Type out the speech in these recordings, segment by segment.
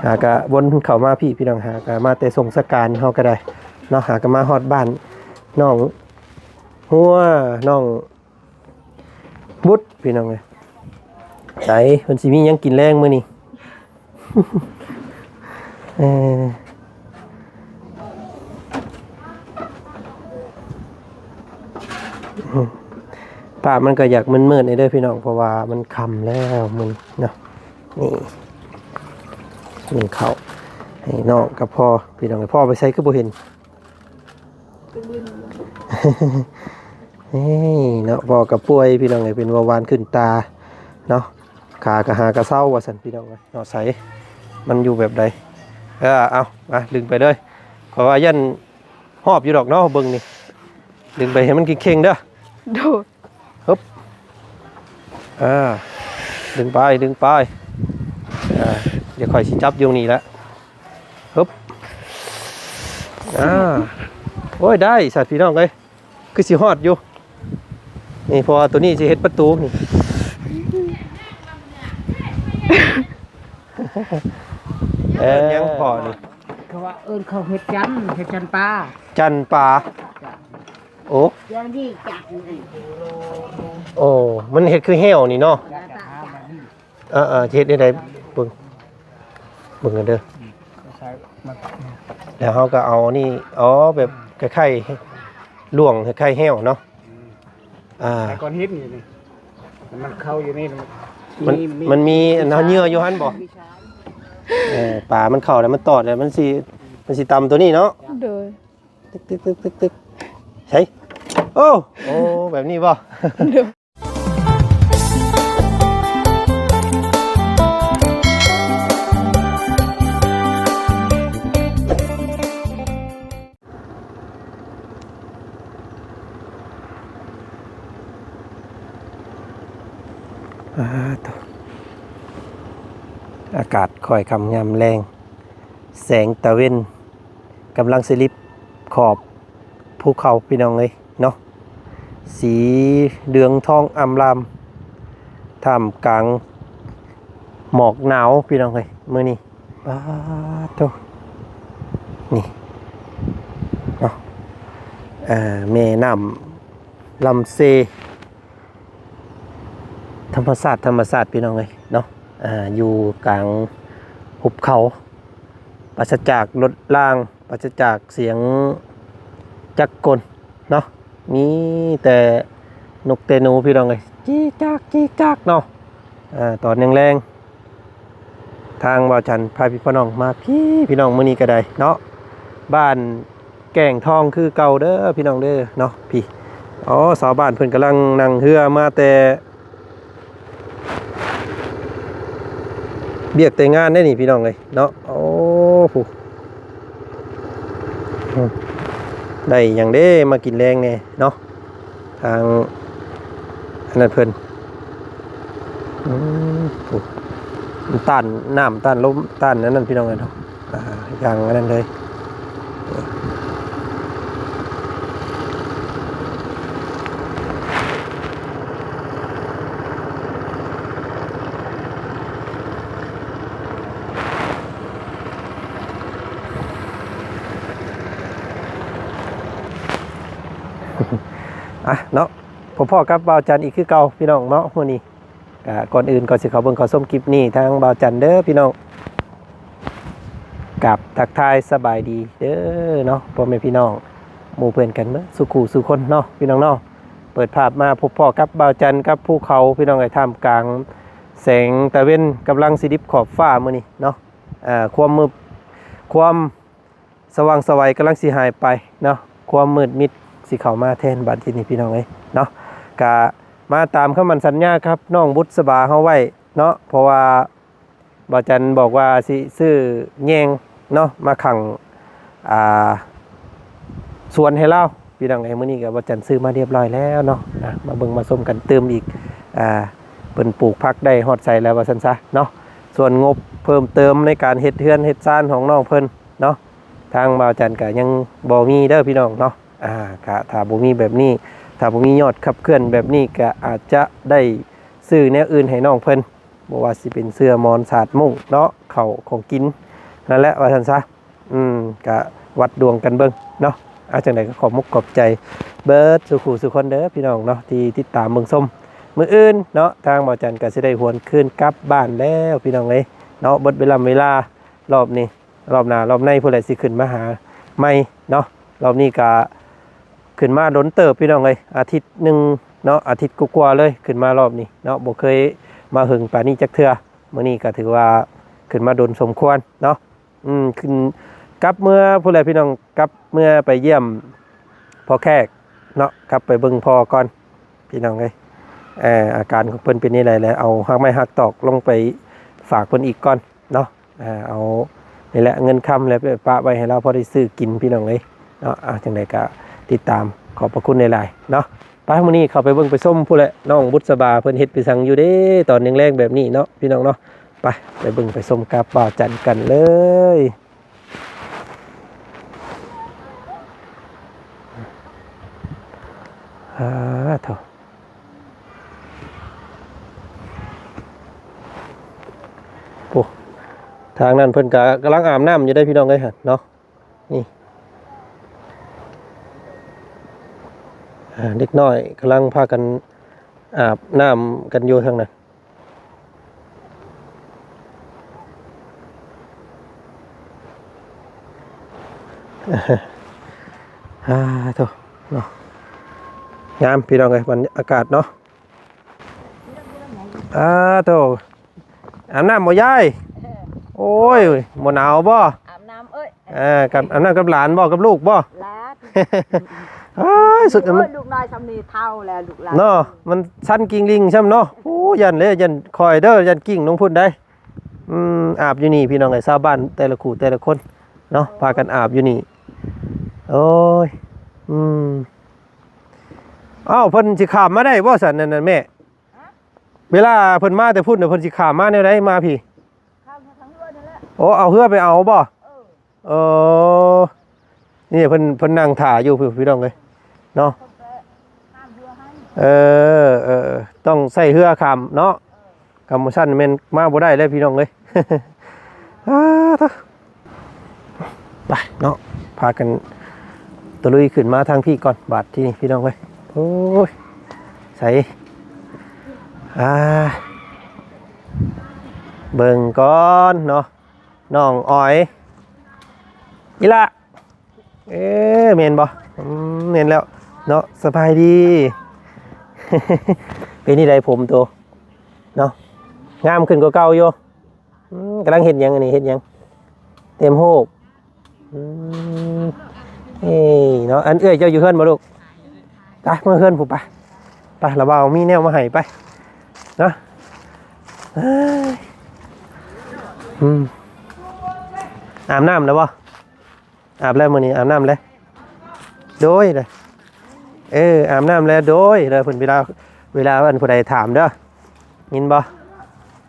ຫາກະວົນເຂົ້າມາພີ້ພີ່ນ້ອງ ຫາກະມາແຕ່ສົງສະການເຮົາກະໄດ້ເນາະ ຫາກະມາຮອດບ້ານນ້ອງຫົວ ນ້ອງບຸດພີ່ນ້ອງເອີຍ. ໃສເພິ່ນຊິມີຫຍັງກິນແລງມື້ນີ້? ເອີ ພາບມັນກໍຢາກມືດໆແດ່ເດີພີ່ນ້ອງ ເພາະວ່າມັນຄ່ຳແລ້ວມື້ນີ້ເນາະ. ນີ້ ໜຶ້ງເຂົ້າໃຫ້ນ້ອງກັບພໍ່ພີ່ນ້ອງເອີຍ. ພໍ່ໄປໃສຄືບໍ່ເຫັນ? ເອີຍເນາະ ພໍ່ກໍປ່ວຍພີ່ນ້ອງເອີຍ ເປັນເບົາຫວານຂຶ້ນຕາເນາະ ຂາກໍຫາກະເຊົາວ່າຊັ້ນພີ່ນ້ອງເອີຍເນາະ. ໃສມັນຢູ່ແບບໃດ? ເອີ ເອົາ ມາດຶງໄປເລີຍ ຂ້ອຍວ່າຢ້ານຫອບຢູ່ດອກເນາະ ເບິ່ງນີ້ ດຶງໄປໃຫ້ມັນເຄັ່ງໆເດີ. ໂດຍ. ຮຶບ ອ່າ ດຶງໄປ ດຶງໄປ ອ່າ ດຽວຂ້ອຍຊິຈັບຢູ່ນີ້ແຫຼະ. ຮຶບ ອ່າ ໂອ້ຍ ໄດ້ຊະພີ່ນ້ອງເອີຍ ຄືຊິຮອດຢູ່ນີ້ ເພາະວ່າໂຕນີ້ຊິເຮັດປະຕູນີ້. ເອີ ຍັງພໍນີ້ ເຂົາວ່າເອີ້ນເຂົາເຮັດຈັນ ເຮັດຈັນປາ ຈັນປາ. ໂອ້ ໂອ້ ມັນເຮັດຄືແຫ້ວນີ້ເນາະ. ເອີໆ ຊິເຮັດແນວໃດ ເບິ່ງ ເບິ່ງກັນເດີ. ແລ້ວເຮົາກໍເອົານີ້ ອໍ ແບບຄ້າຍໆ ລວງຄ້າຍໆແຫ້ວເນາະ. ອ່າ ໃສ່ກ້ອນຫີນນີ້ ມັນເຂົ້າຢູ່ນີ້ ມັນ ມັນມີອັນເຫຍື່ອຢູ່ຫັ້ນບໍ່? ເອີ ປາມັນເຂົ້າແລ້ວ ມັນຕອດແລ້ວ ມັນຊິ ມັນຊິຕຳໂຕນີ້ເນາະ. ໂດຍ. ຕຶກໆໆໆ ໃສ ໂອ້ ໂອ້ ແບບນີ້ບໍ່? ອາ ໂທ້ ອາກາດຄ່ອຍຄ່ຳຍາມແລງ ແສງຕາເວັນ ກຳລັງຊິລິບຂອບພູເຂົາພີ່ນ້ອງເອີຍເນາະ ສີເຫຼືອງທອງອຳລາມ ທ່າມກາງໝອກໜາວພີ່ນ້ອງເອີຍ ມື້ນີ້. ປາດໂທ້ ນີ້ເນາະ ເອີ ແມ່ນ້ຳລຳເຊ ທຳມະຊາດ ທຳມະຊາດພີ່ນ້ອງເອີຍເນາະ ອ່າ ຢູ່ກາງຫຸບເຂົາ ປາສະຈາກລົດລາງ ປາສະຈາກສຽງຈັກກົນເນາະ ມີແຕ່ນົກແຕ່ໜູພີ່ນ້ອງເອີຍ ຈີກຈັກ ຈີກຈັກເນາະ. ອ່າ ຕອນແລງໆ ທາງບ່າວຈັນພາພີ່ພານ້ອງມາພີ້ ພີ່ນ້ອງ ມື້ນີ້ກໍໄດ້ເນາະ ບ້ານ ແກ້ງທອງຄືເກົ່າເດີພີ່ນ້ອງເດີເນາະ. ພີ້ ອໍ ຊາວບ້ານເພິ່ນກຳລັງນັ່ງເຮືອມາແຕ່ວຽກແຕ່ງານໄດ໋ນີ້ພີ່ນ້ອງເອີຍເນາະ. ໂອ້ ຜູ້ ອືມ ໄດ້ຫຍັງເດ້ມາກິນແລງແດ່ເນາະ? ທາງອັນນັ້ນເພິ່ນ ອືມ ໂອ້ ມັນຕ້ານນ້ຳ ຕ້ານລົມ ຕ້ານອັນນັ້ນພີ່ນ້ອງເອີຍເນາະ. ອ່າ ຢ່າງອັນນັ້ນເລີຍ. ອ່ະ ເນາະ ພໍ້ໆກັບບ່າວຈັນອີກຄືເກົ່າພີ່ນ້ອງເນາະ ມື້ນີ້. ກະກ່ອນອື່ນກໍຊິເຂົ້າເບິ່ງເຂົ້າຊົມຄລິບນີ້ ທາງບ່າວຈັນເດີພີ່ນ້ອງ ກັບທັກທາຍສະບາຍດີເດີເນາະ ພໍ່ແມ່ພີ່ນ້ອງ ໝູ່ເພື່ອນກັນເບິດສູ່ຄູ່ສູ່ຄົນເນາະ ພີ່ນ້ອງເນາະ. ເປີດພາບມາພົບພໍ້ກັບບ່າວຈັນກັບພູເຂົາ ພີ່ນ້ອງເອີຍ ທ່າມກາງແສງຕາເວັນກຳລັງຊິລິບຂອບຟ້າມື້ນີ້ເນາະ. ອ່າ ຄວາມມືດ ຄວາມ ສະຫວ່າງສະໄຫວກຳລັງຊິຫາຍໄປເນາະ ຄວາມມືດມິດຊິເຂົ້າມາແທນບາດທີນີ້ ພີ່ນ້ອງເອີຍເນາະ. ກະມາຕາມຄຳໝັ້ນສັນຍາກັບນ້ອງບຸດສະບາເຮົາໄວ້ເນາະ ເພາະວ່າບ່າວຈັນບອກວ່າຊິຊື້ແຍງເນາະ ມາຂັງ ອ່າ ສວນໃຫ້ລາວ ພີ່ນ້ອງເອີຍ. ມື້ນີ້ກໍບ່າວຈັນຊື້ມາຮຽບຮ້ອຍແລ້ວເນາະ ອ່າ ມາເບິ່ງມາຊົມກັນຕື່ມອີກ ອ່າ ເພິ່ນປູກຜັກໄດ້ຮອດໃສແລ້ວວ່າຊັ້ນຊະເນາະ. ສ່ວນງົບເພີ່ມເຕີມໃນການເຮັດເຮືອນເຮັດຊານຂອງນ້ອງເພິ່ນ ເນາະ ທາງບ່າວຈັນກະຍັງບໍ່ມີເດີພີ່ນ້ອງເນາະ. ອ່າ ກະຖ້າບໍ່ມີແບບນີ້ ຖ້າບໍ່ມີຍອດຂັບເຄື່ອນແບບນີ້ ກະອາດຈະໄດ້ຊື້ແນວອື່ນໃຫ້ນ້ອງເພິ່ນ ບໍ່ວ່າຊິເປັນເສື່ອໝອນສາດມຸ້ງເນາະ ເຂົ້າຂອງກິນ ນັ້ນແຫຼະວ່າຊັ້ນຊະ. ອືມ ກະວັດດວງກັນເບິ່ງເນາະ. ອາ ຈັ່ງໃດກໍຂອບມຸກຂອບໃຈເບິດສູ່ຄູ່ສູ່ຄົນເດີພີ່ນ້ອງເນາະ ທີ່ຕິດຕາມເບິ່ງຊົມ. ມື້ອື່ນເນາະ ທາງບ່າວຈັນກໍຊິໄດ້ຫວນຄືນກັບບ້ານແລ້ວພີ່ນ້ອງເອີຍເນາະ. ເບິດເວລາເວລາລອບນີ້ ລອບໜ້າລອບໃນພຸ້ນແຫຼະ ຊິຂຶ້ນມາຫາໃໝ່ເນາະ. ລອບນີ້ກະຂຶ້ນມາດົນເຕີບພີ່ນ້ອງເອີຍ ອາທິດໜຶ່ງເນາະ ອາທິດກວ່າໆເລີຍ ຂຶ້ນມາລອບນີ້ເນາະ. ບໍ່ເຄີຍມາເຫິງປານນີ້ຈັກເທື່ອ. ມື້ນີ້ກໍຖືວ່າຂຶ້ນມາດົນສົມຄວນເນາະ. ອືມ ຂຶ້ນກັບເມືອພຸ້ນແຫຼະພີ່ນ້ອງ ກັບເມືອໄປຢ້ຽມພໍ່ແຂກເນາະ ກັບໄປເບິ່ງພໍ່ກ່ອນພີ່ນ້ອງເອີຍ. ເອີ ອາການຂອງເພິ່ນເປັນແນວໃດ ແລ້ວເອົາຮາກໄມ້ຮາກຕອກລົງໄປຝາກເພິ່ນອີກກ່ອນເນາະ. ເອົານີ້ແຫຼະເງິນຄຳ ແລ້ວໄປປະໄວ້ໃຫ້ລາວພໍໄດ້ຊື້ກິນພີ່ນ້ອງເອີຍເນາະ. ເອົາ ຈັ່ງໃດກໍຕິດຕາມ ຂອບພະຄຸນຫຼາຍໆເນາະ. ໄປ ມື້ນີ້ເຂົ້າໄປເບິ່ງໄປຊົມພຸ້ນແຫຼະ ນ້ອງບຸດສະບາເພິ່ນເຮັດໄປສັງຢູ່ເດ້ ຕອນແລງໆແບບນີ້ເນາະ ພີ່ນ້ອງເນາະ. ໄປ ໄປເບິ່ງໄປຊົມກັບບ່າວຈັນກັນເລີຍ. ອາ ໂທ້ ໂອ້ ທາງນັ້ນເພິ່ນກະກຳລັງອາບນ້ຳຢູ່ເດ້ ພີ່ນ້ອງເອີຍ ຫັ້ນເນາະ. ນີ້ ອາ ເດັກນ້ອຍກຳລັງພາກັນອາບນ້ຳກັນຢູ່ທາງນັ້ນ. ອາ ໂທ້ ເນາະ ງາມພີ່ນ້ອງເອີຍ ບັນຍາກາດເນາະ. ອາ ໂທ້ ອາບນ້ຳບໍ່ຍາຍ? ເອີ ໂອ້ຍ ບໍ່ໜາວບໍ່? ອາບນ້ຳເອີຍ ເອີ ກັບ ອາບນ້ຳກັບຫຼານບໍ່ ກັບລູກບໍ່? ຫຼານ ເອີຍ ສຸດ ໂອ້ຍ ມັນ ລູກນ້ອຍຊ່ຳນີ້ເຖົ້າແລ້ວ ລູກຫຼານເນາະ ມັນຊັນກິ້ງລິງຊ່ຳເນາະ. ໂອ້ ຢ້ານເດ້ ຢ້ານຂ້ອຍເດີ ຢ້ານກິ້ງລົງພຸ້ນໄດ໋. ອືມ ອາບຢູ່ນີ້ພີ່ນ້ອງເອີຍ ຊາວບ້ານແຕ່ລະຄູ່ແຕ່ລະຄົນເນາະ ພາກັນອາບຢູ່ນີ້. ໂອ້ຍ ອືມ ອ້າວ ເພິ່ນຊິຂ້າມມາໄດ້ບໍ່ຊັ້ນ ນັ້ນນະແມ່? ເວລາເພິ່ນມາແຕ່ພຸ້ນນະ ເພິ່ນຊິຂ້າມມາແນວໃດ ມາພີ້? ຂ້າມມາທາງເຮືອນີ້ແຫຼະ ໂອ້ ເອົາເຮືອໄປເອົາບໍ່? ເອີ ເອີ ນີ້ເພິ່ນ ເພິ່ນນັ່ງຖ້າຢູ່ ພີ່ນ້ອງເອີຍເນາະ. ເອີ ເອີ ຕ້ອງໃຊ້ເຮືອຂ້າມເນາະ ເອີ ຄຳວ່າຊັ້ນແມ່ນມາບໍ່ໄດ້ແລ້ວ ພີ່ນ້ອງເອີຍ. ອາ ໂທ້ ໄປເນາະ ພາກັນຕະລຸຍຂຶ້ນມາທາງພີ້ກ່ອນ ບາດທີນີ້ ພີ່ນ້ອງເອີຍ. ໂອ້ຍ ໃສ ອາ ເບິ່ງກ່ອນເນາະ ນ້ອງອອຍ ອີ່ຫຼ້າ. ເອີ ແມ່ນບໍ່? ອືມ ແມ່ນແລ້ວເນາະ. ສະບາຍດີ ເປັນຈັ່ງໃດຜົມໂຕເນາະ ງາມຂຶ້ນກວ່າເກົ່າຢູ່. ອືມ ກຳລັງເຮັດຫຍັງອັນນີ້ ເຮັດຫຍັງ? ເຕັມຮູບ. ອືມ ເອີເນາະ ອັນເອື້ອຍເຈົ້າຢູ່ເຮືອນບໍ່ລູກ? ໄປເມືອເຮືອນພຸ້ນໄປ ໄປ ລະບ່າວມີແນວມາໃຫ້ໄປເນາະ. ເອີຍ ອືມ ອາບນ້ຳແລ້ວບໍ່? ອາບແລ້ວ ມື້ນີ້ອາບນ້ຳແລ້ວ ໂດຍ ເອີ ອາບນ້ຳແລ້ວ ໂດຍ ເດີ ເພິ່ນ ເວລາ ເວລາອັນຜູ້ໃດຖາມເດີ ຍິນບໍ່?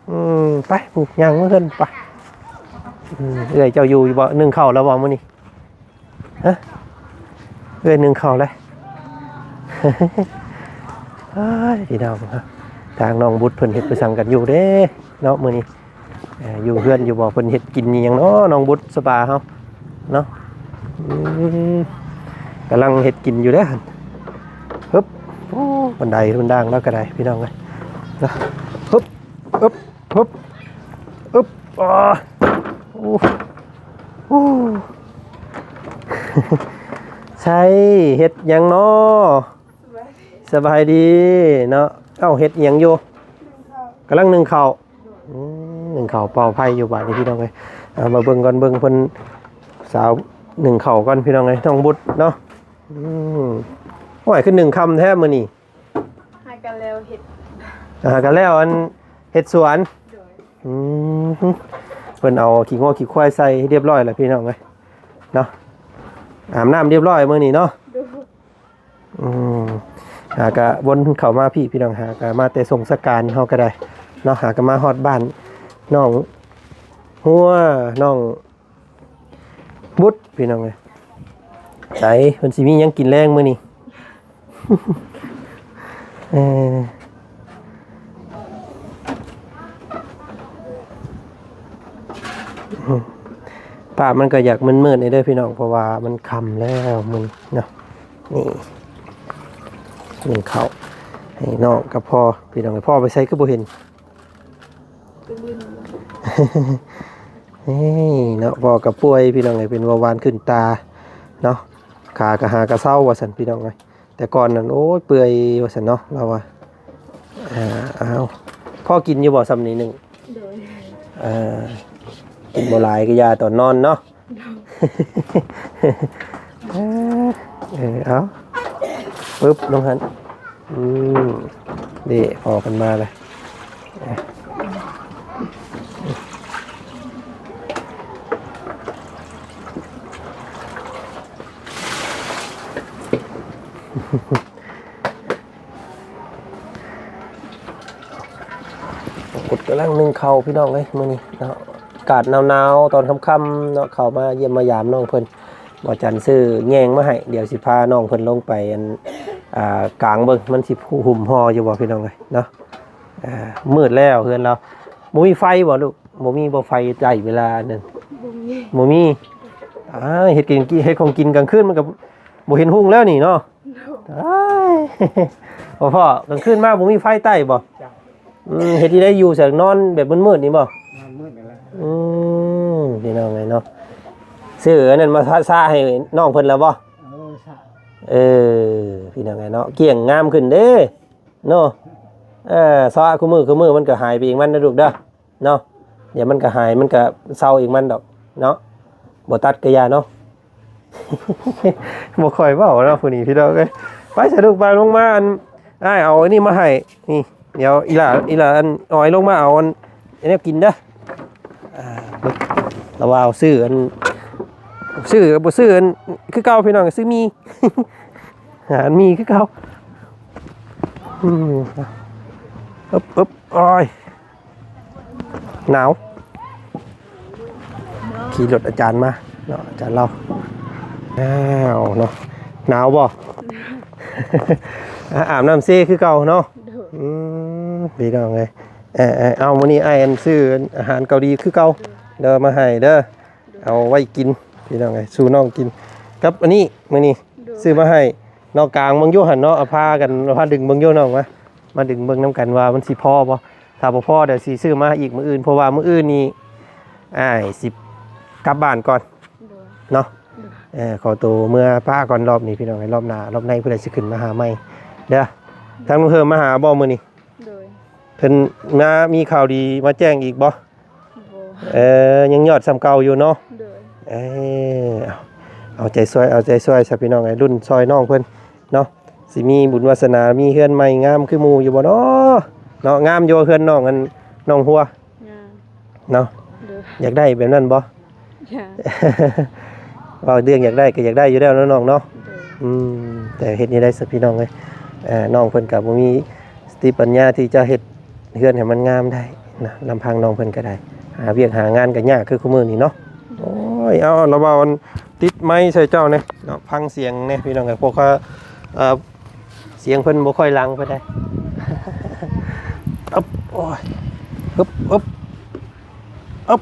ອືມ ໄປ ຜູ້ຍ່າງເມືອເຮືອນໄປ. ອືມ ເອື້ອຍເຈົ້າຢູ່ຢູ່ບໍ່? ໜຶ້ງເຂົ້າແລ້ວບໍ່ມື້ນີ້? ຮະ ເອື້ອຍໜຶ້ງເຂົ້າແລ້ວ. ເອີຍ ພີ່ນ້ອງ ທາງນ້ອງບຸດເພິ່ນເຮັດໄປສັງກັນຢູ່ເດ້ເນາະ ມື້ນີ້. ເອີ ຢູ່ເຮືອນຢູ່ບໍ່ ເພິ່ນເຮັດກິນອີ່ຫຍັງເນາະ ນ້ອງບຸດສະບາເຮົາເນາະ. ອືມ ກຳລັງເຮັດກິນຢູ່ເດ້ຫັ້ນ. ຮຶບ ໂອ້ ບັນໄດບັນດາງແລ້ວກໍໄດ້ ພີ່ນ້ອງເອີຍເນາະ. ຮຶບ ອຶບ ອຶບ ອາ ໂອ້ ໂອ້ ໃສ ເຮັດຫຍັງເນາະ? ສະບາຍດີເນາະ. ເອົ້າ ເຮັດຫຍັງຢູ່? ກຳລັງໜຶ້ງເຂົ້າ. ອືມ ໜຶ້ງເຂົ້າເປົ່າໄຟຢູ່ບາດນີ້ ພີ່ນ້ອງເອີຍ. ເອົາ ມາເບິ່ງກ່ອນ ເບິ່ງເພິ່ນສາວໜຶ້ງເຂົ້າກ່ອນ ພີ່ນ້ອງເອີຍ ນ້ອງບຸດເນາະ. ອືມ ໂອ້ຍ ຄືໜຶ້ງຄ່ຳແທ້ມື້ນີ້. ຫາກະແລ້ວເຮັດ ຫາກະແລ້ວອັນເຮັດສວນ. ໂດຍ ອືມ ເພິ່ນເອົາຂີ້ງົວຂີ້ຄວາຍໃສ່ຮຽບຮ້ອຍແລ້ວ ພີ່ນ້ອງເອີຍເນາະ. ອາບນ້ຳຮຽບຮ້ອຍມື້ນີ້ເນາະ. ໂດຍ ອືມ ຫາກະວົນເຂົ້າມາພີ້ ພີ່ນ້ອງ ຫາກະມາແຕ່ສົ່ງສະການເຮົາກໍໄດ້ເນາະ. ຫາກະມາຮອດບ້ານນ້ອງຫົວ ນ້ອງບຸດ ພີ່ນ້ອງເອີຍ. ໃສ ເພິ່ນຊິມີຫຍັງກິນແລງມື້ນີ້? ເອີ ອືມ ພາບມັນກໍຢາກມືດໆແດ່ເດີພີ່ນ້ອງ ເພາະວ່າມັນຄ່ຳແລ້ວມື້ນີ້ເນາະ. ນີ້ ໜຶ້ງເຂົ້າໃຫ້ນ້ອງກັບພໍ່ ພີ່ນ້ອງ. ພໍ່ໄປໃສຄືບໍ່ເຫັນ? ເອີຍເນາະ ພໍ່ກໍປ່ວຍພີ່ນ້ອງເອີຍ ເປັນເບົາຫວານຂຶ້ນຕາເນາະ ຂາກໍຫາກໍເຊົາວ່າຊັ້ນພີ່ນ້ອງເອີຍ. ແຕ່ກ່ອນນັ້ນ ໂອ້ຍ ເປື່ອຍວ່າຊັ້ນເນາະ ລາວວ່າ. ເອີ ອ້າວ ພໍກິນຢູ່ບໍ່ ສ່ຳນີ້ໜຶ່ງ? ໂດຍ ເອີ ກິນບໍ່ຫຼາຍກໍຢ່າຕອນນອນເນາະ. ໂດຍ ເອີ ເອີ ເອົາ ປຶບ ລົງຫັ້ນ. ອືມ ເດ້ ພໍເພິ່ນມາແລ້ວ. ກຸດກຳລັງໜຶ້ງເຂົ້າພີ່ນ້ອງເອີຍ ມື້ນີ້ເນາະ ອາກາດໜາວໆ ຕອນຄ່ຳໆເນາະ ເຂົ້າມາຢ້ຽມມາຢາມນ້ອງເພິ່ນ. ບໍ່ຈັນຊື້ແຍງມາໃຫ້ ດຽວຊິພານ້ອງເພິ່ນລົງໄປ ອັນ ອ່າ ກາງເບິ່ງ ມັນຊິຫຸ້ມຫໍ່ຢູ່ບໍ່ພີ່ນ້ອງເອີຍເນາະ. ອ່າ ມືດແລ້ວເຮືອນລາວ ບໍ່ມີໄຟບໍ່ລູກ? ບໍ່ມີບໍ່ໄຟໃຊ້ເວລານັ້ນ? ບໍ່ມີ ບໍ່ມີ. ອ່າ ເຮັດກິນ ເຮັດຂອງກິນກາງຄືນມັນກໍບໍ່ເຫັນຮຸ່ງແລ້ວນີ້ເນາະ. ໂດຍ ອ້າຍ ບໍ່ພໍ້ ກາງຄືນມາບໍ່ມີໄຟໃຕ້ບໍ່? ອືມ ເຮັດຈັ່ງໃດຢູ່ຊັ້ນ ນອນແບບມືດໆນີ້ບໍ່? ນອນມືດນີ້ແຫຼະ. ອືມ ພີ່ນ້ອງເອີຍເນາະ ຊື້ອັນນັ້ນມາສະໃຫ້ນ້ອງເພິ່ນແລ້ວບໍ່? ເອີ ສະ ເອີ ພີ່ນ້ອງເອີຍເນາະ ກ້ຽງງາມຂຶ້ນເດ້ເນາະ. ເອີ ສະ ຄູ່ມື້ ຄູ່ມື້ມັນກໍຫາຍໄປເອງມັນນະລູກເດີ. ເນາະ ດຽວມັນກໍຫາຍ ມັນກໍເຊົາເອງມັນດອກເນາະ ບໍ່ຕັດກໍຢ່າເນາະ. ບໍ່ຄ່ອຍເວົ້າເນາະຜູ້ນີ້ພີ່ນ້ອງເອີຍ. ໄປສະລູກ ໄປລົງມາ ອັນ ອ້າຍເອົາອັນນີ້ມາໃຫ້ ນີ້ ດຽວອີ່ຫຼ້າ ອີ່ຫຼ້າ ອັນ ອອຍລົງມາເອົາອັນ ອັນແນວກິນເດີ. ອ່າ ລາວວ່າເອົາຊື້ອັນ ຊື້ກໍບໍ່ຊື້ອັນ ຄືເກົ່າພີ່ນ້ອງ ຊື້ໝີ່ ຫາໝີ່ຄືເກົ່າ. ອືມ ອຶບ ອຶບ ໂອ້ຍ ໜາວ ຂີ່ລົດອາຈານມາເນາະ ອາຈານລາວ. ອ້າວເນາະ ໜາວບໍ່? ອາ ອາບນ້ຳເຊຄືເກົ່າເນາະ. ໂດຍ ອືມ ພີ່ນ້ອງເອີຍ ເອີ ເອີ ເອົາ ມື້ນີ້ອ້າຍອັນຊື້ອາຫານເກົາຫຼີຄືເກົ່າເດີ ມາໃຫ້ເດີ ເອົາໄວ້ກິນ ພີ່ນ້ອງເອີຍ ສູ່ນ້ອງກິນ ກັບອັນນີ້ ມື້ນີ້ ໂດຍ ຊື້ມາໃຫ້ ເນາະ ກາງເບິ່ງຢູ່ຫັ້ນເນາະ ເອົາພາກັນ ເອົາພາດຶງເບິ່ງຢູ່ນ້ອງ ມາ ມາດຶງເບິ່ງນຳກັນວ່າມັນຊິພໍບໍ່. ຖ້າບໍ່ພໍ ດຽວຊິຊື້ມາອີກມື້ອື່ນ ເພາະວ່າມື້ອື່ນນີ້ອ້າຍຊິກັບບ້ານກ່ອນ ໂດຍ ເນາະ. ໂດຍ ເອີ ຂໍໂຕເມືອປ້າກ່ອນລອບນີ້ ພີ່ນ້ອງເອີຍ ລອບໜ້າ ລອບໃນຜູ້ໃດຊິຂຶ້ນມາຫາໃໝ່ເດີ. ທາງລຸງເຮີມມາຫາບໍ່ມື້ນີ້? ໂດຍ ເພິ່ນມາມີຂ່າວດີມາແຈ້ງອີກບໍ່? ບໍ່ ເອີ ຍັງຍອດສ່ຳເກົ່າຢູ່ເນາະ. ໂດຍ ເອີ ເອົາ ເອົາໃຈຊ່ວຍ ເອົາໃຈຊ່ວຍຊະ ພີ່ນ້ອງເອີຍ ລຸ້ນຊ່ອຍນ້ອງເພິ່ນເນາະ ຊິມີບຸນວາສະໜາ ມີເຮືອນໃໝ່ງາມຄືໝູ່ຢູ່ບໍ່ເນາະ ເນາະ. ງາມຢູ່ເຮືອນນ້ອງ ອັນ ນ້ອງຫົວ? ງາມ ເນາະ. ໂດຍ ຢາກໄດ້ແບບນັ້ນບໍ່? ຢາກ ເວົ້າເລື່ອງຢາກໄດ້ກໍຢາກໄດ້ຢູ່ແລ້ວເນາະນ້ອງເນາະ. ໂດຍ ອືມ ແຕ່ເຮັດແນວໃດຊະ ພີ່ນ້ອງເອີຍ ເອີ ນ້ອງເພິ່ນກໍບໍ່ມີສະຕິປັນຍາທີ່ຈະເຮັດ ເຮືອນໃຫ້ມັນງາມໄດ້ນະ ລຳພັງນ້ອງເພິ່ນກໍໄດ້ ຫາວຽກຫາງານກໍຍາກຄືຄູ່ມື້ນີ້ເນາະ. ໂອ້ຍ ເອົາ ລະເວົ້າອັນ ຕິດໄມໃສ່ເຈົ້າແດ່ເນາະ ຟັງສຽງແດ່ ພີ່ນ້ອງເອີຍ ພວກເຂົາ ເອີ ສຽງເພິ່ນບໍ່ຄ່ອຍດັງປານໃດ. ອຶບ ໂອ້ຍ ອຶບ ອຶບ ອຶບ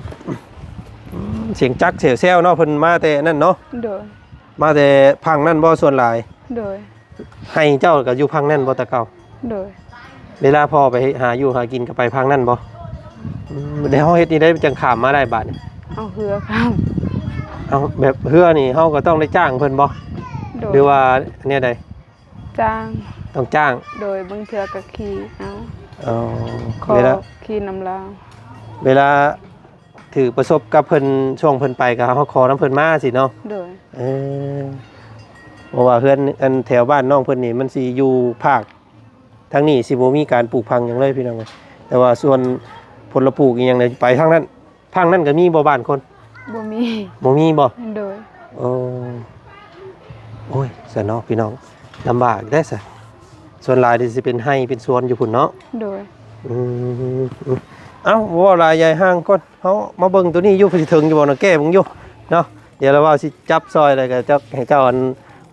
ອືມ ສຽງຈັກສຽງແຊວເນາະ ເພິ່ນມາແຕ່ນັ້ນເນາະ. ໂດຍ ມາແຕ່ພັງນັ້ນບໍ່ສ່ວນຫຼາຍ? ໂດຍ ໄຮ່ເຈົ້າກໍຢູ່ພັງນັ້ນບໍ່ແຕ່ເກົ່າ? ໂດຍ ເວລາພໍ່ໄປຫາຢູ່ຫາກິນກໍໄປພັງນັ້ນບໍ່? ອືມ ແລ້ວເຮົາເຮັດຈັ່ງໃດຈັ່ງຂ້າມມາໄດ້ບາດນີ້? ເອົາເຮືອຂ້າມ. ເອົາ ແບບເຮືອນີ້ເຮົາກໍຕ້ອງໄດ້ຈ້າງເພິ່ນບໍ່? ໂດຍ ຫຼືວ່າແນວໃດ? ຈ້າງ ຕ້ອງຈ້າງ. ໂດຍ ບາງເທື່ອກໍຂີ່ເອົາ. ອໍ ຂໍ ເວລາ ຂີ່ນຳລາວ ເວລາຖືກປະສົບກັບເພິ່ນ ຊ່ວງເພິ່ນໄປກໍເຮົາຂໍນຳເພິ່ນມາຊີ້ເນາະ. ໂດຍ ເອີ ເພາະວ່າເຮືອນ ອັນ ແຖວບ້ານນ້ອງເພິ່ນນີ້ມັນຊິຢູ່ພາກ ທາງນີ້ຊິບໍ່ມີການປູກຝັງຫຍັງເລີຍ ພີ່ນ້ອງເອີຍ ແຕ່ວ່າສ່ວນຜົນລະປູກອີ່ຫຍັງນີ້ໄປທາງນັ້ນ. ທາງນັ້ນກໍມີບໍ່ບ້ານຄົນ? ບໍ່ມີ ບໍ່ມີບໍ່? ໂດຍ ໂອ້ ໂອ້ຍ ຊັ້ນເນາະ ພີ່ນ້ອງ ລຳບາກເດ້ຊະ. ສ່ວນຫຼາຍນີ້ຊິເປັນໄຮ່ເປັນສວນຢູ່ພຸ້ນເນາະ. ໂດຍ ອືມ ເອົ້າ ບໍ່ເວົ້າຫຼາຍ ຢາຍຫ່າງກ່ອນ ເຮົາມາເບິ່ງໂຕນີ້ຢູ່ ເພິ່ນຊິເຖິງຢູ່ບໍ່ເນາະ ແກ້ເບິ່ງຢູ່ເນາະ. ດຽວລະວ່າຊິຈັບຊ່ອຍ ແລ້ວກໍຈັກໃຫ້ເຈົ້າ ອັນ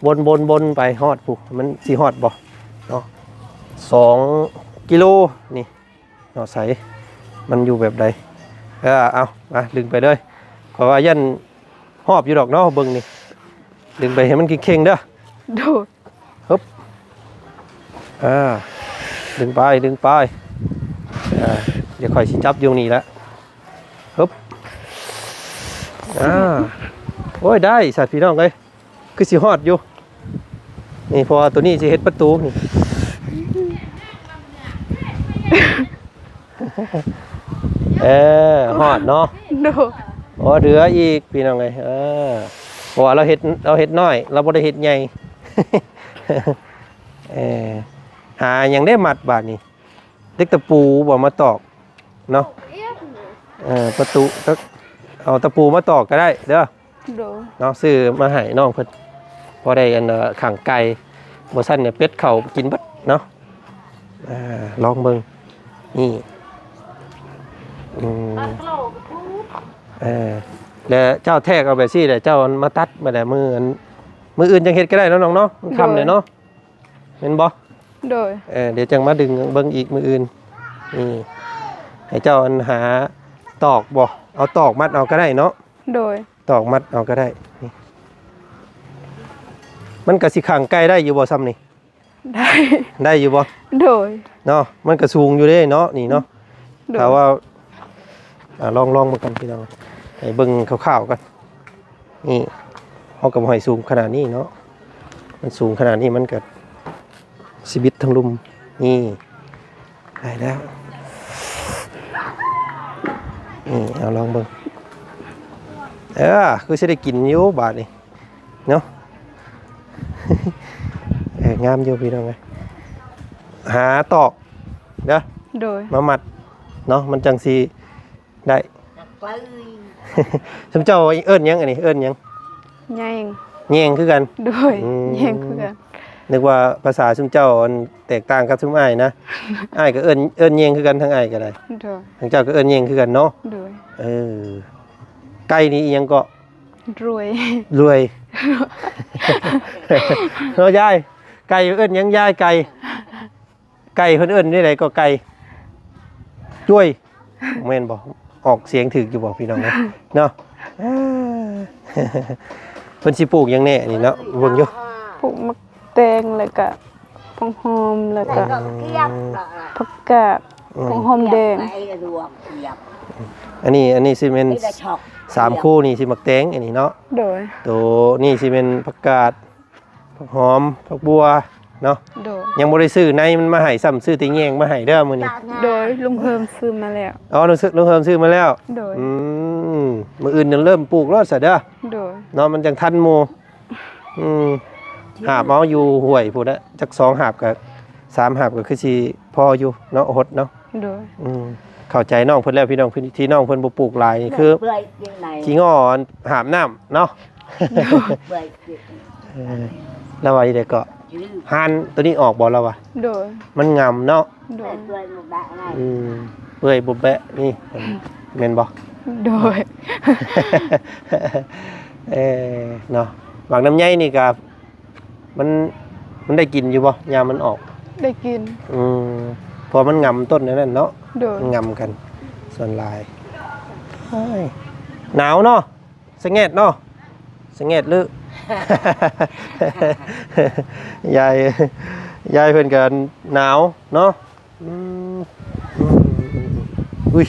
ວົນໆໆໄປຮອດພຸ້ນ ມັນຊິຮອດບໍ່ເນາະ ສອງກິໂລນີ້ເນາະ. ໃສ ມັນຢູ່ແບບໃດ? ເອີ ເອົາ ມາ ດຶງໄປເລີຍ ເພາະວ່າຢ້ານ ຮອບຢູ່ດອກເນາະ ເບິ່ງນີ້ ດຶງໄປໃຫ້ມັນເຄັ່ງໆເດີ. ໂດຍ. ຮຶບ ອ່າ ດຶງໄປ ດຶງໄປ ອ່າ ດຽວຂ້ອຍຊິຈັບຢູ່ນີ້ລະ. ຮຶບ ອ່າ ໂອ້ຍ ໄດ້ສັດ ພີ່ນ້ອງເອີຍ ຄືຊິຮອດຢູ່ນີ້ ເພາະວ່າໂຕນີ້ຊິເຮັດປະຕູນີ້. ເອີ ຮອດເນາະ. ໂດຍ. ໂອ້ ເຫຼືອອີກ ພີ່ນ້ອງເອີຍ ເອີ ເພາະວ່າລາວເຮັດ ລາວເຮັດນ້ອຍ ລາວບໍ່ໄດ້ເຮັດໃຫຍ່. ເອີ ຫາຫຍັງໄດ້ມັດບາດນີ້ ເຫຼັກຕະປູບໍ່ມາຕອກເນາະ. ເອີ ປະຕູ ເອົາຕະປູມາຕອກກໍໄດ້ເດີ. ໂດຍ. ເນາະ ຊື້ມາໃຫ້ນ້ອງເພິ່ນ ພໍໄດ້ອັນ ເອີ ຂັງໄກ່ ບໍ່ຊັ້ນເປັດເຂົ້າກິນເບິດເນາະ. ອ່າ ລອງເບິ່ງ ນີ້ ອືມ ເອີ ແລ້ວເຈົ້າແທກເອົາແບບຊີ້ແຫຼະ ເຈົ້າມາຕັດມາແລ້ວ ມື້ ມື້ອື່ນຈັ່ງເຮັດກໍໄດ້ເນາະນ້ອງເນາະ ມັນຄ່ຳແລ້ວເນາະ. ໂດຍ. ແມ່ນບໍ່? ໂດຍ. ເອີ ດຽວຈັ່ງມາດຶງເບິ່ງອີກມື້ອື່ນ. ນີ້ ໃຫ້ເຈົ້າອັນຫາຕອກບໍ່ ເອົາຕອກມັດເອົາກໍໄດ້ເນາະ. ໂດຍ. ຕອກມັດເອົາກໍໄດ້. ນີ້ ມັນກໍຊິຂັງໄກ່ໄດ້ຢູ່ບໍ່ຊ່ຳນີ້? ໄດ້. ໄດ້ຢູ່ບໍ່? ໂດຍ. ເນາະ ມັນກໍສູງຢູ່ເດ້ເນາະ ນີ້ເນາະ. ໂດຍ. ຖ້າວ່າ ອ່າ ລອງ ລອງເບິ່ງກ່ອນພີ່ນ້ອງ ໃຫ້ເບິ່ງຄ່າວໆກ່ອນ. ນີ້ ເຮົາກໍບໍ່ໃຫ້ສູງຂະໜາດນີ້ເນາະ ມັນສູງຂະໜາດນີ້ມັນກໍຊິບິດທັງລຸ່ມ. ນີ້ ໄດ້ແລ້ວ ນີ້ ເອົາລອງເບິ່ງ. ເອີ ຄືຊິໄດ້ກິນຢູ່ບາດນີ້ເນາະ. ເອີ ງາມຢູ່ພີ່ນ້ອງເອີຍ ຫາຕອກເດີ. ໂດຍ. ມາມັດເນາະ ມັນຈັ່ງຊິ ໄດ້. ຊຸມເຈົ້າເອີ້ນຫຍັງອັນນີ້ ເອີ້ນຫຍັງ? ແຍງ. ແຍງຄືກັນ? ໂດຍ. ອືມ ແຍງຄືກັນ. ນຶກວ່າພາສາຊຸມເຈົ້າອັນແຕກຕ່າງກັບຊຸມອ້າຍນະ. ອ້າຍກໍເອີ້ນ ເອີ້ນແຍງຄືກັນ ທາງອ້າຍກໍໄດ້. ໂດຍ. ທາງເຈົ້າກໍເອີ້ນແຍງຄືກັນເນາະ. ໂດຍ. ເອີ ໄກ່ນີ້ອີ່ຫຍັງເກາະ? ລວຍ. ລວຍ ເນາະຍາຍ. ໄກ່ເອີ້ນຫຍັງຍາຍ? ໄກ່ ໄກ່ເພິ່ນເອີ້ນແນວໃດກໍໄກ່? ຈ້ວຍ ແມ່ນບໍ່? ອອກສຽງຖືກຢູ່ບໍ່ພີ່ນ້ອງເອີຍ ເນາະ? ເພິ່ນຊິປູກຫຍັງແດ່ນີ້ເນາະ ເບິ່ງຢູ່. ປູກໝາກແຕງ ແລ້ວກະຜັກຫອມ ແລ້ວກະ ອືມ ຜັກກາດ ອືມ ຜັກຫອມແດງ ອັນນີ້ ອັນນີ້ຊິແມ່ນ ສາມຄູ່ນີ້ຊິໝາກແຕງ ອັນນີ້ເນາະ. ໂດຍ. ໂຕນີ້ຊິແມ່ນຜັກກາດ ຜັກຫອມ ຜັກບົ່ວເນາະ. ໂດຍ. ຍັງບໍ່ໄດ້ຊື້ໃນມັນມາໃຫ້ຊ້ຳ ຊື້ແຕ່ແຍງມາໃຫ້ເດີມື້ນີ້. ໂດຍ. ລຸງເພີ່ມຊື້ມາແລ້ວ. ອໍ ລຸງເພີ່ມຊື້ມາແລ້ວ. ໂດຍ. ອືມ ມື້ອື່ນເລີ່ມປູກໂລດຊະເດີ. ໂດຍ. ເນາະ ມັນຈັ່ງທັນໝູ່. ອືມ ຫາບເອົາຢູ່ຫ້ວຍພຸ້ນແຫຼະ ຈັກສອງຫາບກໍ ສາມຫາບກໍຄືຊິພໍຢູ່ເນາະ ຫົດເນາະ. ໂດຍ. ອືມ ເຂົ້າໃຈນ້ອງເພິ່ນແລ້ວພີ່ນ້ອງ ທີ່ນ້ອງເພິ່ນບໍ່ປູກຫຼາຍນີ້ຄືຂີ້ງໍຫາບນ້ຳເນາະ. ເອີ ລາວວ່າອີ່ໃດເກາະ ຮ້ານໂຕນີ້ອອກບໍ່ລາວວ່າ? ໂດຍ. ມັນງຳເນາະ. ໂດຍ. ອືມ ເປື່ອຍບໍ່ແບະນີ້ ແມ່ນບໍ່? ໂດຍ. ເອີ ເນາະ ໝາກລຳໄຍນີ້ກະ ມັນ ມັນໄດ້ກິນຢູ່ບໍ່ ຍາມມັນອອກ? ໄດ້ກິນ. ອືມ ເພາະມັນງຳຕົ້ນນັ້ນເນາະ. ໂດຍ. ມັນງຳກັນສ່ວນຫຼາຍ. ໂອ້ຍ ໜາວເນາະ ສະແງດເນາະ ສະແງດຫຼື ຍາຍ ຍາຍເພິ່ນກໍໜາວເນາະ. ອືມ ອືມ ອຸ້ຍ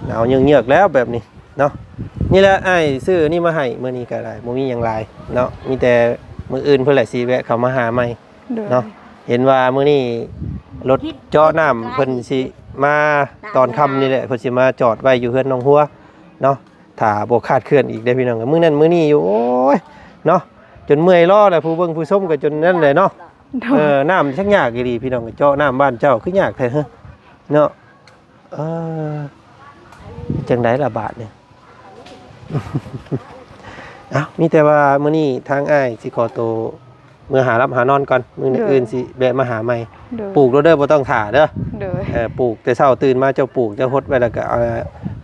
ໜາວເງືອກໆແລ້ວແບບນີ້ເນາະ. ນີ້ແຫຼະ ອ້າຍຊື້ນີ້ມາໃຫ້ ມື້ນີ້ກໍໄດ້ ບໍ່ມີຫຍັງຫຼາຍເນາະ ມີແຕ່ມື້ອື່ນເພິ່ນແຫຼະຊິແວະເຂົ້າມາຫາໃໝ່. ໂດຍ. ເນາະ ເຫັນວ່າມື້ນີ້ລົດເຈາະນ້ຳເພິ່ນຊິມາຕອນຄ່ຳນີ້ແຫຼະ ເພິ່ນຊິມາຈອດໄວ້ຢູ່ເຮືອນນ້ອງຫົວເນາະ. ຖ້າບໍ່ຂາດເຄື່ອນອີກເດ້ພີ່ນ້ອງ ມື້ນັ້ນມື້ນີ້ຢູ່ ໂອ້ຍ ເນາະ ຈົນເມື່ອຍລໍ້ແຫຼະ ຜູ້ເບິ່ງຜູ້ຊົມກໍຈົນນັ້ນແຫຼະເນາະ. ໂດຍ. ເອີ ນ້ຳຊັກຍາກອີ່ຫຼີພີ່ນ້ອງ ເຈາະນ້ຳບ້ານເຈົ້າຄືຍາກແທ້ເນາະ. ເອີ ຈັ່ງໃດລະບາດນີ້? ເອົ້າ ມີແຕ່ວ່າມື້ນີ້ທາງອ້າຍຊິຂໍໂຕເມືອຫາຫຼັບຫານອນກ່ອນ ມື້ ໂດຍ ອື່ນຊິແວະມາຫາໃໝ່. ໂດຍ. ປູກໂລດເດີ ບໍ່ຕ້ອງຖ້າເດີ. ໂດຍ. ເອີ ປູກແຕ່ເຊົ້າຕື່ນມາເຈົ້າປູກ ເຈົ້າຫົດໄວ້ ແລ້ວກໍ ເອີ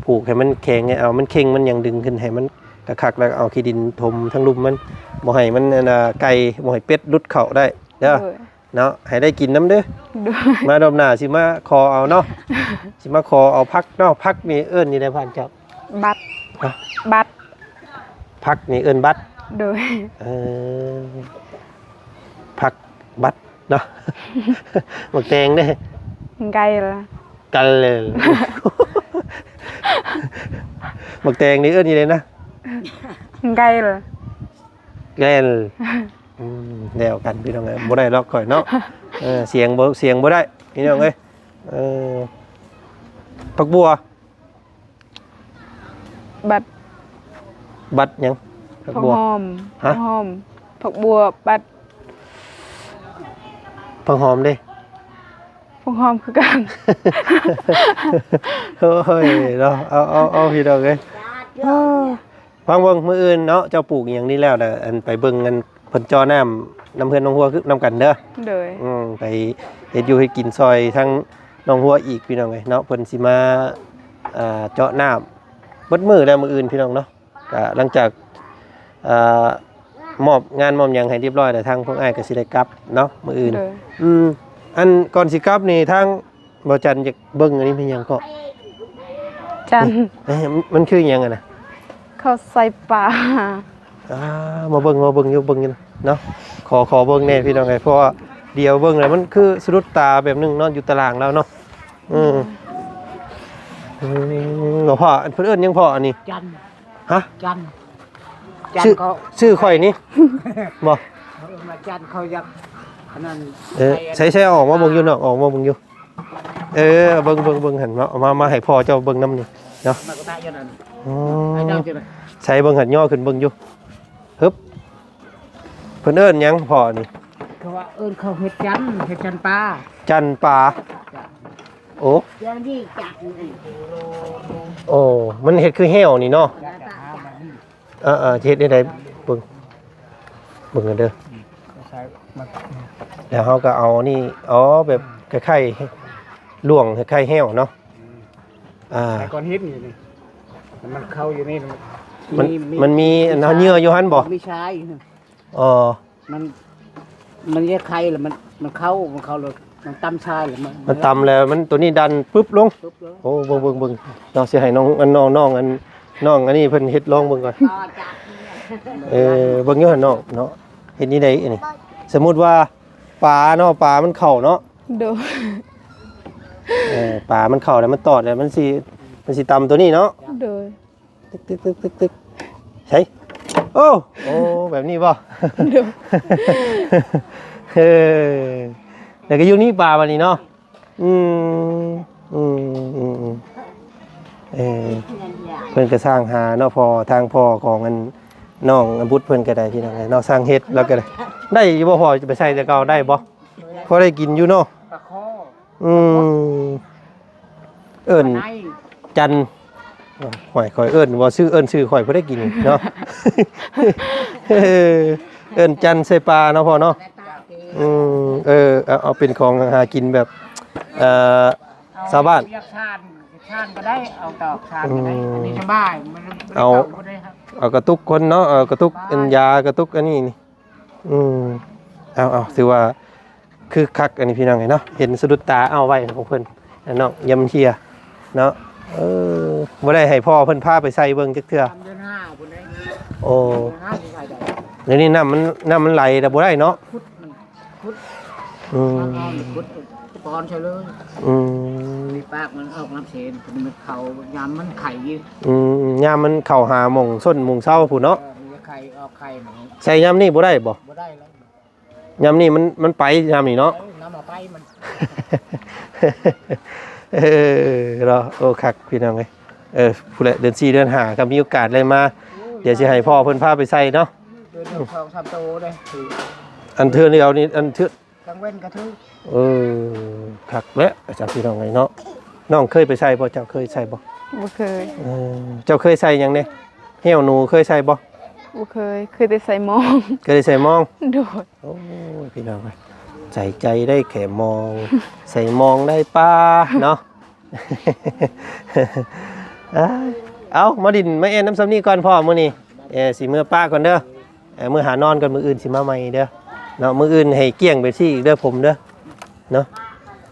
ຜູກໃຫ້ມັນແຂງ ໃຫ້ເອົາມັນເຄັ່ງມັນຫຍັງດຶງຂຶ້ນໃຫ້ມັນຄັກໆ ແລ້ວກໍເອົາຂີ້ດິນຖົມທັງລຸ່ມມັນ ບໍ່ໃຫ້ມັນ ອັນນ່າ ໄກ່ ບໍ່ໃຫ້ເປັດຫຼຸດເຂົ້າໄດ້ເດີ. ໂດຍ. ເນາະ ໃຫ້ໄດ້ກິນນຳເດີ. ໂດຍ. ມາຮອບໜ້າຊິມາຂໍເອົາເນາະ ຊິມາຂໍເອົາຜັກເນາະ. ຜັກນີ້ເອີ້ນນີ້ໃດບ້ານເຈົ້າ? ບັດ. ຮະ? ບັດ. ຜັກ ຜັກນີ້ເອີ້ນບັດ. ໂດຍ. ເອີ ຜັກບັດເນາະ. ໝາກແຕງເດ້? ໄກ່ລະ ກັນເລີຍ. ໝາກແຕງນີ້ເອີ້ນອີ່ໃດນະ? ໄກ່ລະ ແກ່ນ. ອືມ ແລ້ວກັນພີ່ນ້ອງເອີຍ ບໍ່ໄດ້ດອກຂ້ອຍເນາະ. ເອີ ສຽງບໍ່ ສຽງບໍ່ໄດ້ພີ່ນ້ອງເອີຍ. ເອີ ຜັກບົວ ບັດ ບັດຫຍັງ? ຜັກບົວ ຫອມ. ຮະ? ຜັກຫອມ ຜັກບົວ ບັດ ຜັກຫອມເດ້? ຜັກຫອມຄືກັນ. ໂອ້ຍເນາະ ເອົາ ເອົາ ເອົາ ພີ່ນ້ອງເອີຍ. ຟັງເບິ່ງ ມື້ອື່ນເນາະ ເຈົ້າປູກອີ່ຫຍັງນີ້ແລ້ວນະ ອັນໄປເບິ່ງອັນເພິ່ນເຈາະນ້ຳນຳເຮືອນນ້ອງຫົວຄືນຳກັນເດີ. ໂດຍ. ອືມ ໄປເຮັດຢູ່ເຮັດກິນຊ່ອຍທາງນ້ອງຫົວອີກ ພີ່ນ້ອງເອີຍເນາະ. ເພິ່ນຊິມາ ອ່າ ເຈາະນ້ຳເບິດມື້ແລ້ວມື້ອື່ນ ພີ່ນ້ອງເນາະ. ກະຫຼັງຈາກ ອ່າ ມອບງານມອບຫຍັງໃຫ້ຮຽບຮ້ອຍແລ້ວ ທາງພວກອ້າຍກໍຊິໄດ້ກັບເນາະມື້ອື່ນ. ໂດຍ. ອືມ ອັນກ່ອນຊິກັບນີ້ ທາງ ບໍ່ຈັນຢາກເບິ່ງອັນນີ້ແມ່ນຫຍັງເກາະ? ຈັນ. ເອີ ມັນຄືຫຍັງຫັ້ນນະ? ເຂົາໃສ່ປາ. ອ່າ ມາເບິ່ງ ມາເບິ່ງຢູ່ ເບິ່ງຢູ່ເນາະ. ຂໍ ຂໍເບິ່ງແດ່ພີ່ນ້ອງເອີຍ ເພາະວ່າດຽວເບິ່ງແລ້ວມັນຄືສະດຸດຕາແບບໜຶ່ງເນາະ ຢູ່ຕາລາງລາວເນາະ. ອືມ ອືມ ບໍ່ພໍ້ ອັນເພິ່ນເອີ້ນຫຍັງພໍ້ອັນນີ້? ຈັນ. ຮະ? ຈັນ ຈັນ ຊື່ ເຂົາ ຊື່ຂ້ອຍນີ້ບໍ່? ເຂົາເອີ້ນວ່າຈັນ ເຂົາຢາກອັນນັ້ນ. ເອີ ໃສ່ ໃສ່ ໃສ່ ເອົາອອກມາເບິ່ງຢູ່ເນາະ ເອົາອອກມາເບິ່ງຢູ່. ເອີ ເບິ່ງ ເບິ່ງ ເບິ່ງຫັ້ນເນາະ ເອົາມາ ມາໃຫ້ພໍ່ເຈົ້າເບິ່ງນຳນີ້ເນາະ. ມັນກໍຕາຍຢູ່ນັ້ນ. ອໍ ໃສ່ເບິ່ງຫັ້ນ ຍໍຂຶ້ນເບິ່ງຢູ່. ຮຶບ ເພິ່ນເອີ້ນຫຍັງພໍ່ນີ້? ເຂົາວ່າເອີ້ນເຂົາເຮັດຈັນ ເຮັດຈັນປາ. ຈັນປາ. ໂອ້ ໂອ້ ມັນເຮັດຄືແຫ້ວນີ້ເນາະ. ເອີໆ ຊິເຮັດແນວໃດ ເບິ່ງ ເບິ່ງກັນເດີ. ແລ້ວເຮົາກໍເອົານີ້ ອໍ ແບບຄ້າຍໆ ລ່ວງຄ້າຍໆ ແຫ້ວເນາະ. ອ່າ ໃສ່ກ້ອນຫີນຢູ່ນີ້ ມັນເຂົ້າຢູ່ນີ້ ມັນ ມັນມີອັນເຫຍື່ອຢູ່ຫັ້ນບໍ່? ມີຊາຍ. ອໍ ມັນ ມັນຈະໄຄແລ້ວ ມັນ ມັນເຂົ້າ ມັນເຂົ້າແລ້ວ ມັນຕຳຊາຍແລ້ວ ມັນ ມັນຕຳແລ້ວ ມັນໂຕນີ້ດັນປຶບລົງ. ໂອ້ ເບິ່ງໆໆ ເນາະ ຊິໃຫ້ນ້ອງ ອັນ ນ້ອງ ນ້ອງ ອັນ ນ້ອງອັນນີ້ເພິ່ນເຮັດລອງເບິ່ງກ່ອນ. ເອີ ເບິ່ງຢູ່ຫັ້ນເນາະ ເນາະ ເຮັດນີ້ໄດ້ອັນນີ້. ສົມມຸດວ່າປາເນາະ ປາມັນເຂົ້າເນາະ. ໂດຍ. ເອີ ປາມັນເຂົ້າແລ້ວ ມັນຕອດແລ້ວ ມັນຊິ ມັນຊິຕຳໂຕນີ້ເນາະ. ໂດຍ. ຕຶກໆໆໆ ໃສ? ໂອ້ ໂອ້ ແບບນີ້ບໍ່? ໂດຍ. ເອີ ແລ້ວກໍຢູ່ນີ້ປາບັດນີ້ເນາະ. ອືມ ອືມ ອືມ ອືມ ເອີ ເພິ່ນກໍສ້າງຫາເນາະ ພໍ່ ທາງພໍ່ຂອງອັນ ນ້ອງບຸດເພິ່ນກໍໄດ້ ພີ່ນ້ອງເນາະ ສ້າງເຮັດແລ້ວກໍໄດ້. ໄດ້ຢູ່ບໍ່ພໍ່? ຈະໄປໃສ່ແຕ່ເກົ່າໄດ້ບໍ່? ພໍໄດ້ກິນຢູ່ເນາະ. ປາຄໍ. ອືມ ເອີ້ນຈັນ ໂອ້ຍ ຂ້ອຍເອີ້ນບໍ່ຊື່ ເອີ້ນຊື່ຂ້ອຍບໍ່ໄດ້ກິນເນາະ. ເອີ້ນຈັນໃສ່ປາເນາະພໍ່ເນາະ. ອືມ ເອີ ເອົາ ເອົາເປັນຂອງຫາກິນແບບ ເອີ ຊາວບ້ານ. ຢາກຊານ ຊານກໍໄດ້ ເອົາຕອກຊານກໍໄດ້. ອືມ ອັນນີ້ສະບາຍ ມັນ ເອົາ ເອົາກະຕຸກຄົນເນາະ ເອົາກະຕຸກອັນຢາ ກະຕຸກອັນນີ້ນີ້. ອືມ ເອົາໆ ຖືວ່າ ຄືຄັກອັນນີ້ພີ່ນ້ອງເອີຍເນາະ ເຫັນສະດຸດຕາເອົາໄວ້ຂອງເພິ່ນ ນ້ອງຢາມເທຍເນາະ. ເອີ ບໍ່ໄດ້ໃຫ້ພໍ່ເພິ່ນພາໄປໃສ່ເບິ່ງຈັກເທື່ອ. ເດືອນຫ້າພຸ້ນເດ້. ໂອ້ ເດືອນຫ້າຊິໃສ່ໄດ້. ດຽວນີ້ນ້ຳມັນ ນ້ຳມັນໄຫຼແລ້ວບໍ່ໄດ້ເນາະ. ຂຸດມັນ ຂຸດ ອືມ ຂຸດປ້ອນໃສ່ເລີຍ. ອືມ ນີ້ປາກມັນອອກນ້ຳເຊນ ມັນເຂົ້າຍາມມັນໄຂ່ຢູ່. ອືມ ຍາມມັນເຂົ້າຫາໝ່ອງຊົນໝ່ອງເຊົາພຸ້ນເນາະ. ເອີ ມັນຈະໄຂ່ອອກໄຂ່. ໃສ່ຍາມນີ້ບໍ່ໄດ້ບໍ່? ບໍ່ໄດ້ແລ້ວ. ຍາມນີ້ມັນ ມັນໄປຍາມນີ້ເນາະ. ເອີ ນ້ຳມາໄປມັນ. ເອີເນາະ ໂອ້ ຄັກພີ່ນ້ອງເອີຍ. ເອີ ພຸ້ນແຫຼະ ເດືອນສີ່ເດືອນຫ້າກໍມີໂອກາດໄດ້ມາ. ໂອ້ຍ ດຽວຊິໃຫ້ພໍ່ເພິ່ນພາໄປໃສ່ເນາະ. ເດີນສອງສາມໂຕເດ້. ອັນເທື່ອດຽວນີ້ ອັນເທື່ອ ກາງເວັນກໍຖືກ. ເອີ ຄັກແຫຼະ ອາຈານ ພີ່ນ້ອງເອີຍເນາະ. ນ້ອງເຄີຍໄປໃສ່ບໍ່? ເຈົ້າເຄີຍໃສ່ບໍ່? ບໍ່ເຄີຍ. ເອີ ເຈົ້າເຄີຍໃສ່ຫຍັງແດ່? ແຫ້ວໜູເຄີຍໃສ່ບໍ່? ບໍ່ເຄີຍ ເຄີຍແຕ່ໃສ່ມອງ. ເຄີຍແຕ່ໃສ່ມອງ. ໂດຍ. ໂອ້ຍ ພີ່ນ້ອງເອີຍ ໃສ່ໃຈໄດ້ແຄ່ມອງ ໃສ່ມອງໄດ້ປາເນາະ. ເອົາ ມາດິນມາແອ່ນນຳສ່ຳນີ້ກ່ອນພໍ່ ມື້ນີ້ ເອີ ຊິເມືອປະກ່ອນເດີ. ເອີ ເມືອຫານອນກ່ອນ ມື້ອື່ນຊິມາໃໝ່ເດີເນາະ. ມື້ອື່ນໃຫ້ກ້ຽງເປັບຊີອີກເດີ ຜົມເດີເນາະ.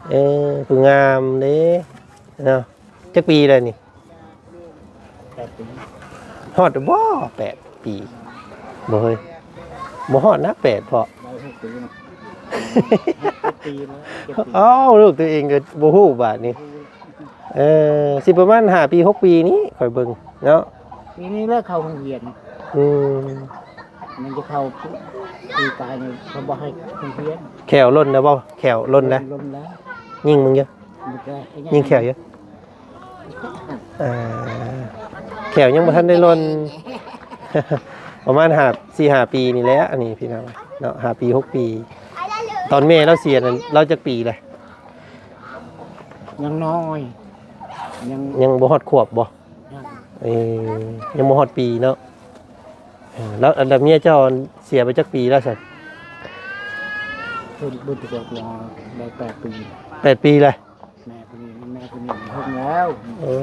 ເອີ ຜູ້ງາມເດ້ເນາະ. ຈັກປີແລ້ວນີ້? ແປດປີ. ຮອດບໍ່? ແປດ ປີ ບໍ່ເຮີ້ຍ? ບໍ່ຮອດນະ ແປດ ເພາະ ໄດ້ຫົກປີເນາະ ເຈັດປີແລ້ວ ເຈັດປີ ອ້າວ ລູກຕົວເອງກໍບໍ່ຮູ້ບາດນີ້. ເອີ ຊິປະມານຫ້າປີ ຫົກປີນີ້ ຂ້ອຍເບິ່ງເນາະ ປີນີ້ແຫຼະເຂົ້າໂຮງຮຽນ. ອືມ ມັນຈະເຂົ້າປີກາຍນີ້ ເຂົາບໍ່ໃຫ້ໂຮງຮຽນ. ແຂ້ວຫຼົ່ນແລ້ວບໍ່? ແຂ້ວຫຼົ່ນແລ້ວ ຫຼົ່ນແລ້ວ ຍິງເບິ່ງຢູ່ ຍິງແຂ້ວຢູ່. ອ່າ ແຂ້ວຍັງບໍ່ທັນໄດ້ຫຼົ່ນ ປະມານຫ້າ ສີ່ຫ້າປີນີ້ແຫຼະ ອັນນີ້ພີ່ນ້ອງເນາະ ຫ້າປີ ຫົກປີ. ຕອນແມ່ລາວເສຍນັ້ນ ລາວຈັກປີແລ້ວ? ຍັງນ້ອຍ ຍັງ ຍັງບໍ່ຮອດຂວບບໍ່? ຍັງ ເອີ ຍັງບໍ່ຮອດປີເນາະ. ເອີ ແລ້ວອັນເມຍເຈົ້າເສຍໄປຈັກປີແລ້ວຊັ້ນ? ເພິ່ນ ເພິ່ນຈະບອກວ່າໄດ້ແປດປີ ແປດປີແລ້ວ. ແມ່ຜູ້ນີ້ ແມ່ຜູ້ນີ້ເພິ່ນແລ້ວ. ເອີ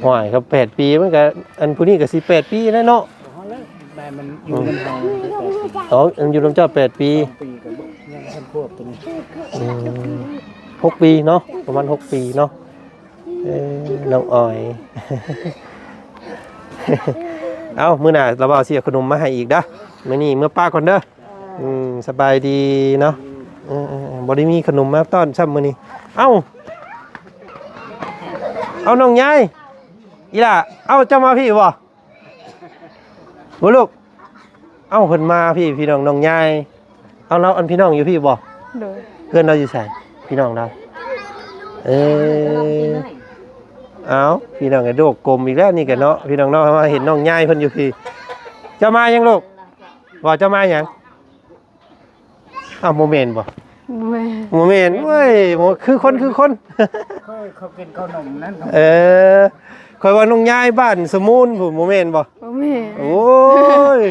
ໂອ້ຍ ກໍແປດປີ ມັນກໍ ອັນຜູ້ນີ້ກໍຊິແປດປີແລ້ວເນາະ. ບໍ່ຮອດແລ້ວ ແມ່ມັນຢູ່ນຳເຮົາແປດປີ. ອໍ ມັນຢູ່ນຳເຈົ້າແປດປີ ສອງປີກໍຍັງບໍ່ທັນຂວບຕົວນີ້. ອືມ ຫົກປີເນາະ ປະມານຫົກປີເນາະ. ເອີ ນ້ອງອອຍ ເອົ້າ ມື້ໜ້າລາວເອົາເສຍຂະໜົມມາໃຫ້ອີກເດີ້. ມື້ນີ້ເມືອປ້າກ່ອນເດີ້. ອືມ ສະບາຍດີເນາະ. ເອີໆໆ ບໍ່ໄດ້ມີຂະໜົມມາຕ້ອນຊ້ຳມື້ນີ້. ເອົ້າ ເອົາ ນ້ອງຍາຍ ອີ່ຫຼ້າ ເອົ້າ ເຈົ້າມາພີ້ບໍ່? ບໍ່ລູກ ເອົ້າ ເພິ່ນມາພີ້ ພີ່ນ້ອງນ້ອງຍາຍ. ເອົາ ລາວ ອັນ ພີ່ນ້ອງຢູ່ພີ້ບໍ່? ໂດຍ ເຮືອນລາວຢູ່ໃສ? ພີ່ນ້ອງລາວ ເອີ ເອົ້າ ພີ່ນ້ອງກະໂດກກົມອີກແລ້ວນີ້ກະເນາະ ພີ່ນ້ອງເນາະ. ມາເຫັນນ້ອງຍາຍເພິ່ນຢູ່ພີ້. ເຈົ້າມາຫຍັງລູກ? ບໍ່ ເຈົ້າມາຫຍັງ? ອ້າວ ບໍ່ແມ່ນບໍ່? ບໍ່ແມ່ນ ບໍ່ແມ່ນ. ໂອ້ຍ ບໍ່ ຄືຄົນ ຄືຄົນ ເຂົາ ເຂົາກິນເຂົ້າໜົມນັ້ນ. ເອີ ຂ້ອຍວ່ານ້ອງຍາຍບ້ານສະມູນພຸ້ນ ບໍ່ແມ່ນບໍ່? ບໍ່ແມ່ນ. ໂອ້ຍ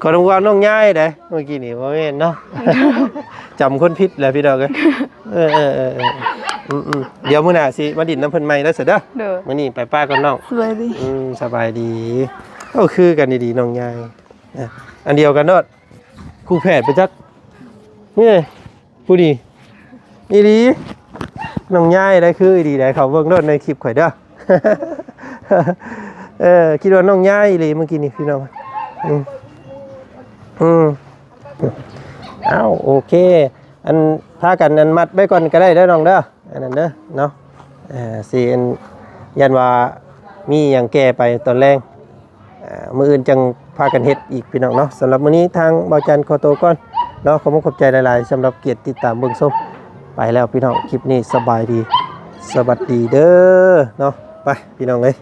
ຂ້ອຍນຶກວ່ານ້ອງຍາຍເດ້ ເມື່ອກີ້ນີ້ ບໍ່ແມ່ນເນາະ. ຈຳຄົນຜິດແຫຼະພີ່ນ້ອງເອີຍ. ເອີໆໆ ອືມໆ ດຽວມື້ໜ້າຊິມາດິນນຳເພິ່ນໃໝ່ເດີ້ ເດີ. ມື້ນີ້ໄປປ້າກ່ອນນ້ອງ. ສະບາຍດີ ອືມ ສະບາຍດີ. ໂອ້ ຄືກັນດີໆ ນ້ອງຍາຍ ເອີ ອັນດຽວກັນໂລດ. ຄູ່ແຝດໄປຈັກ ນີ້ ຜູ້ນີ້ ອີ່ຫຼີ ນ້ອງຍາຍໄດ໋ ຄືອີ່ຫຼີໄດ໋. ເຂົ້າເບິ່ງໂລດໃນຄລິບຂ້ອຍເດີ້. ເອີ ຄິດວ່ານ້ອງຍາຍອີ່ຫຼີເມື່ອກີ້ນີ້ພີ່ນ້ອງ. ອືມ ອືມ ອ້າວ ໂອເຄ ອັນ ພາກັນ ອັນ ມັດໄວ້ກ່ອນກໍໄດ້ເດີ້ນ້ອງເດີ້ ອັນນັ້ນເດີ້ເນາະ. ເອີ ຊິ ອັນ ຢ້ານວ່າມີຫຍັງແກ້ໄປຕອນແລງ ອ່າ ມື້ອື່ນຈັ່ງພາກັນເຮັດອີກພີ່ນ້ອງເນາະ. ສຳລັບມື້ນີ້ທາງບ່າວຈັນຂໍໂຕກ່ອນເນາະ ຂອບມຸກຂອບໃຈຫຼາຍໆ ສຳລັບກຽດຕິດຕາມເບິ່ງຊົມ. ໄປແລ້ວພີ່ນ້ອງ ຄລິບນີ້ສະບາຍດີ ສະຫວັດດີເດີ້ເນາະ. ໄປພີ່ນ້ອງເອີຍ.